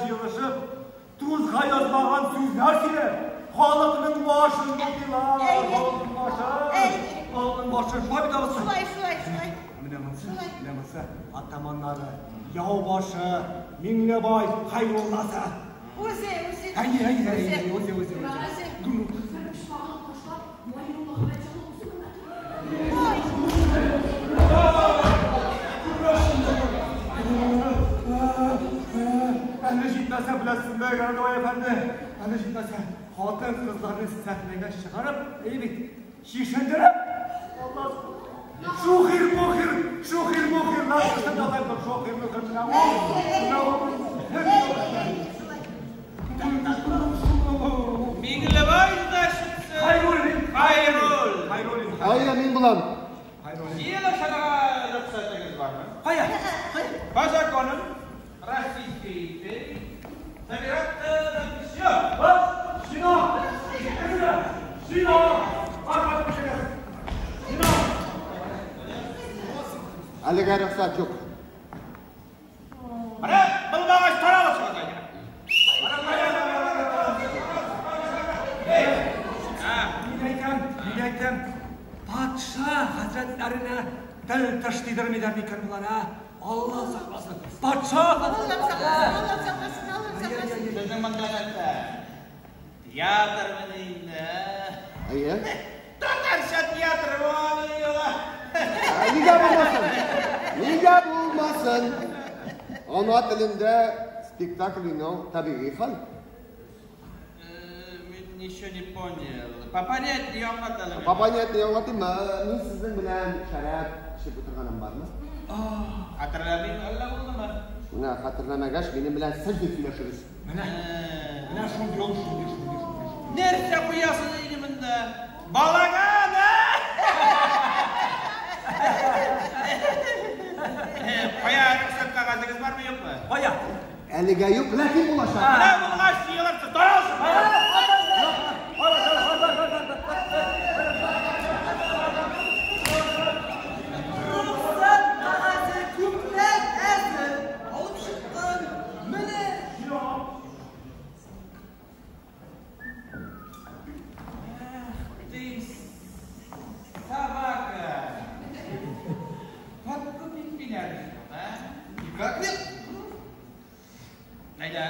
җыелышып, тузга язмаган сүзләр сөйләп, халыкның башын бутыйлар, халыкның башын. Халыкның башын. Шулай бит абыстай? Шулай, шулай, шулай. Менә монысы, менә монысы атаманнары, яу башы, Миңлебай Хәйрулласы. Үзе, үзе. Әйе, әйе, әйе, үзе, үзе, үзе. Ой. Әле җитмәсә беләсезме, Городовой әфәнде, әле җитмәсә хатын-кызларны сәхнәгә чыгарып, әйе бит, чишендереп, Алла шухер-мухер, шухер-мухерлар шушында шухер-мухер, менә ул, менә ул. Миңлебай значит. Хайруллин. Хайрул. Хайруллин. Әйе, мин булам. Хайруллин. Җыелышырга рөхсәтегез бармы? Кая? Кая? По законам Российской империи собираться запрещено. Бас, Шина! Шина! Бар, Шина! Әлегә рөхсәт юк. Менә булмагач таралышыгыз әйдә. Мин әйтәм, мин әйтәм, патша хәзрәтләренә тел тыш тидермиләр микән болар, а? Алла сакласын. Патша Аллам сакласын, Аллам сакласын, Аллам сакласын. Сезнең монда нәрсә? Театр мени инде? Әйе. Татарча театр була. Нигә булмасын? Нигә булмасын? Ана телендә спектакль уйнау табигый хәл. Мин ничего не понял. Попонятнее аңлат әле. Попонятнее аңлатыйммы? Мин сезнең белән шәраб эчеп утырганым бармы? Хәтерләмим, әллә булдымы? Менә хәтерләмәгәч, минем белән сез дип сөйләшегез. Менә, менә шундый ул, шундый, шундый, шундый. Нәрсә куясың инде монда? Балаган, а? Кая рөхсәт кәгазегез бармы, юкмы? Кая? Әлегә юк, ләкин булачак. Менә булгач җыелырсыз, таралышыгыз. Рөхсәт кәгазе күптән әзер. Алып чыктым. Менә. Ты собака. Подкупить меня решил, а? Никак нет. Әйдә,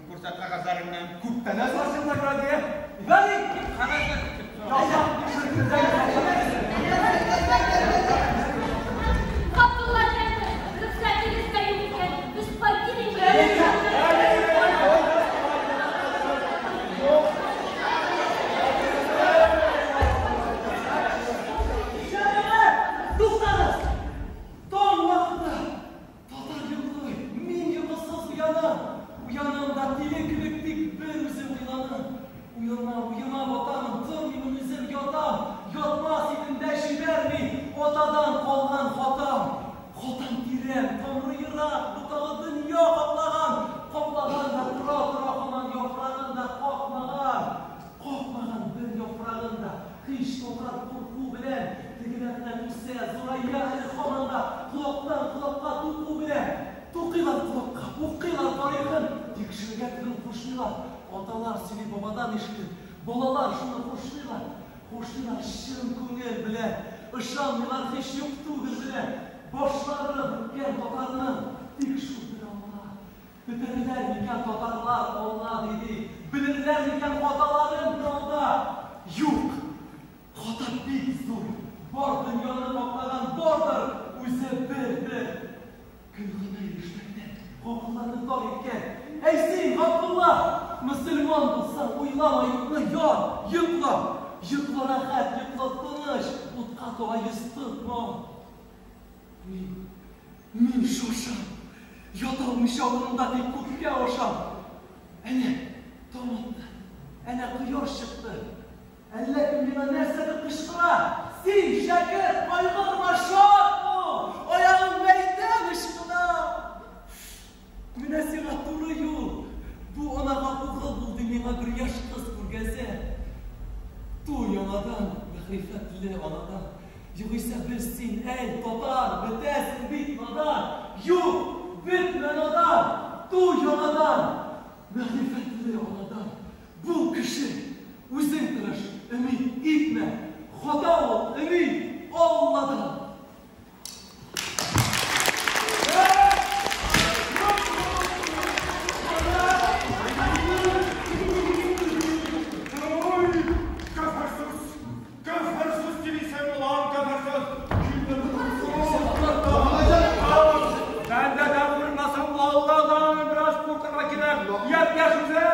күрсәт кәгазьләреңне. Күптән әзерсең, Наградия. Вали! Кәгазьләр. Габдулла әфәнде, рөхсәтегез дә юк икән, без кайтыйк инде. Җәмәгать, туктагыз! Таң вакыты. Татар йоклый, мин йокысыз уянам. Уянам да тиле кебек тик бер үзем уйланам. Уйлана, уема батамын, тормыймын үзем ятам. Ятмас идем дә җибәрми, атадан калган хатам. Хатам тирән, тамыры ерак, ботагы дөнья каплаган. Каплаган да тора-тора һаман яфрагын да какмаган. Какмаган бер яфрагын да, һич татар курку белән, тегеләрдән үсә, зурая әле һаман да, колактан колакка туку белән. Тукыйлар колакка, укыйлар тарихын, тикшерергә түгел кушмыйлар. Аталар сөйли бабадан ишетеп, балалар шуны хушлыйлар. Хушлыйлар чын күңел белән, ышанмыйлар һич юк түгел белән. Башлары беткән татарның, тик шул бер Алла. Бетерерләр микән татарлар Алла диде, белерләр микән хаталарын алда. Юк, хата бик зур, бар дөньяны каплаган бардыр, үзе бер-бер. Көн гына ирешмәктә, гакылларны тар иткән. Әй син, Габдулла, мөселман булсаң, уйлама юкны, ят, йокла. Йокла рәхәт, йокла тыныч, утка таба йөз тотма. Мин шашам, ята алмыйча урынымда тик күккә ашам. Әнә таң атты, әнә кояш чыкты. Әллә кем миңа нәрсәдер кычкыра. Син, шәкерт, кайгырма, шат бул, аягың мәйдан ычкына. Менә сиңа туры юл. Бу анага угыл булды миңа бер яшь кыз күргәзә. Ту яңадан, мәгърифәтле анадан. Югыйсә без син, әй, татар, бетәсең бит надан. Юк, бетмә надан. Ту яңадан! Мәгърифәтле анадан! Бул кеше! Үзең тырыш, өмид итмә! Хата ул, өмид Алладан! Ой, кафарсыз! Кафарсыз дилисең, улан, кафарсыз! Kimden Benden de vurmasam Allah'tan biraz kurtarma kire. Yap yaş üzere.